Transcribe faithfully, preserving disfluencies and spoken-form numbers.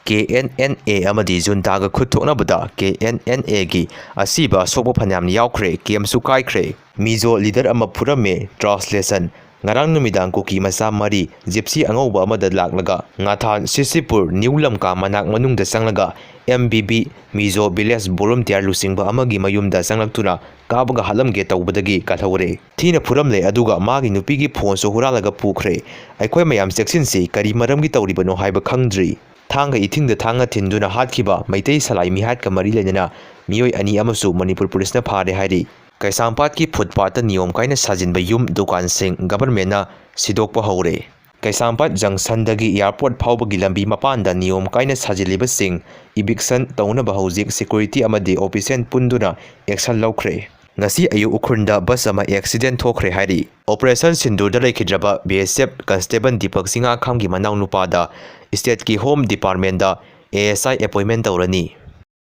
K and N A ꯑꯃꯗꯤ ꯖꯨꯟꯇꯥꯒ ꯈꯨꯠ ꯊꯣꯛꯅꯕꯗ ꯀꯦ and and ꯑꯦꯒꯤ ꯑꯁꯤꯕ ꯑꯁꯣꯛꯄ ꯐꯅꯌꯥꯝ ꯌꯥꯎꯈ꯭ꯔꯦ, ꯀꯦꯝꯁꯨ ꯀꯥꯏꯈ꯭ꯔꯦ꯫ ꯃꯤꯖꯣ ꯂꯤꯗꯔ ꯑꯃ ꯐꯨꯔꯝꯃꯦ꯫ ꯇ꯭ꯔꯥꯟꯁꯂꯦꯁꯟ: ꯉꯔꯥꯡ ꯅꯨꯃꯤꯗꯥꯡ ꯀꯨꯀꯤ ꯃꯆꯥ ꯃꯔꯤ ꯖꯤꯞꯁꯤ ꯑꯉꯧꯕ ꯑꯃꯗ ꯂꯥꯛꯂꯒ ꯉꯥꯊꯥꯟ ꯁꯤꯁꯤꯄꯨꯔ ꯅ꯭ꯌꯨ ꯂꯝꯀꯥ ꯃꯅꯥꯛ ꯃꯅꯨꯡꯗ ꯆꯪꯂꯒ ꯑꯦꯝ ꯕꯤ ꯕꯤ ꯃꯤꯖꯣ ꯚꯤꯂꯦꯖ ꯚꯣꯂꯨꯟꯇꯤꯌꯥꯔ ꯂꯨꯆꯤꯡꯕ ꯑꯃꯒꯤ ꯃꯌꯨꯝꯗ ꯆꯪꯂꯛꯇꯨꯅ ꯀꯥꯞꯄꯒ ꯍꯥꯠꯂꯝꯒꯦ ꯇꯧꯕꯗꯒꯤ ꯀꯜꯍꯧꯔꯦ꯫ ꯊꯤꯅ ꯐꯨꯔꯝꯂꯦ, ꯑꯗꯨꯒ ꯃꯥꯒꯤ ꯅꯨꯄꯤꯒꯤ ꯐꯣꯟꯁꯨ ꯍꯨꯔꯥꯜꯂꯒ ꯄꯨꯈ꯭ꯔꯦ꯫ ꯑꯩꯈꯣꯏ ꯃꯌꯥꯝ ꯆꯦꯛꯁꯤꯟꯁꯤ, ꯀꯔꯤ ꯃꯔꯝꯒꯤ ꯇꯧꯔꯤꯕꯅꯣ ꯍꯥꯏꯕ ꯈꯪꯗ꯭ꯔꯤ꯫ ꯊꯥꯡꯒ ꯏꯊꯤꯡꯗ ꯊꯥꯡꯅ ꯊꯤꯟꯗꯨꯅ ꯍꯥꯠꯈꯤꯕ ꯃꯩꯇꯩ ꯁꯂꯥꯏ ꯃꯤꯍꯥꯠꯀ ꯃꯔꯤ ꯂꯩꯅꯅ ꯃꯤꯑꯣꯏ ꯑꯅꯤ ꯑꯃꯁꯨ ꯃꯅꯤꯄꯨꯔ ꯄꯨꯂꯤꯁꯅ ꯐꯥꯔꯦ ꯍꯥꯏꯔꯤ꯫ ꯀꯩꯁꯥꯝꯄꯥꯠꯀꯤ ꯐꯨꯠꯄꯥꯠꯇ ꯅꯤꯌꯣꯝ ꯀꯥꯏꯅ ꯁꯥꯖꯤꯟꯕ ꯌꯨꯝ, ꯗꯨꯀꯥꯟꯁꯤꯡ ꯒꯚꯔꯟꯃꯦꯟꯠꯅ ꯁꯤꯗꯣꯛꯄ ꯍꯧꯔꯦ꯫ ꯀꯩꯁꯥꯝꯄꯥꯠ ꯖꯪꯁꯟꯗꯒꯤ ꯑꯦꯌꯥꯔꯄꯣꯔꯠ ꯐꯥꯎꯕꯒꯤ ꯂꯝꯕꯤ ꯃꯄꯥꯟꯗ ꯅꯤꯌꯣꯝ ꯀꯥꯏꯅ ꯁꯥꯖꯤꯜꯂꯤꯕꯁꯤꯡ ꯏꯚꯤꯛꯁꯟ ꯇꯧꯅꯕ ꯍꯧꯖꯤꯛ ꯁꯦꯀ꯭ꯌꯨꯔꯤꯇꯤ ꯑꯃꯗꯤ ꯑꯣꯐꯤꯁꯤꯌꯦꯜ ꯄꯨꯟꯗꯨꯅ ꯑꯦꯛꯁꯟ ꯂꯧꯈ꯭ꯔꯦ꯫ ꯉꯁꯤ ꯑꯌꯨꯛ ꯎꯈ꯭ꯔꯨꯜꯗ ꯕꯁ ꯑꯃ ꯑꯦꯛꯁꯤꯗꯦꯟꯠ ꯊꯣꯛꯈ꯭ꯔꯦ ꯍꯥꯏꯔꯤ꯫ ꯑꯣꯄꯔꯦꯁꯟ ꯁꯤꯟꯗꯨꯔꯗ ꯂꯩꯈꯤꯗ꯭ꯔꯕ ꯕꯤ ꯑꯦꯁ ꯑꯦꯐ ꯀꯟꯁꯇꯦꯕꯜ ꯗꯤꯄꯛ ꯁꯤꯡꯍꯥꯈꯥꯝꯒꯤ ꯃꯅꯥꯎꯅꯨꯄꯥꯗ ꯁ꯭ꯇꯦꯠꯀꯤ ꯍꯣꯝ ꯗꯤꯄꯥꯔꯠꯃꯦꯟꯠꯗ ꯑꯦ ꯑꯦꯁ ꯑꯥꯏ ꯑꯦꯄꯣꯏꯟꯃꯦꯟꯠ ꯇꯧꯔꯅꯤ꯫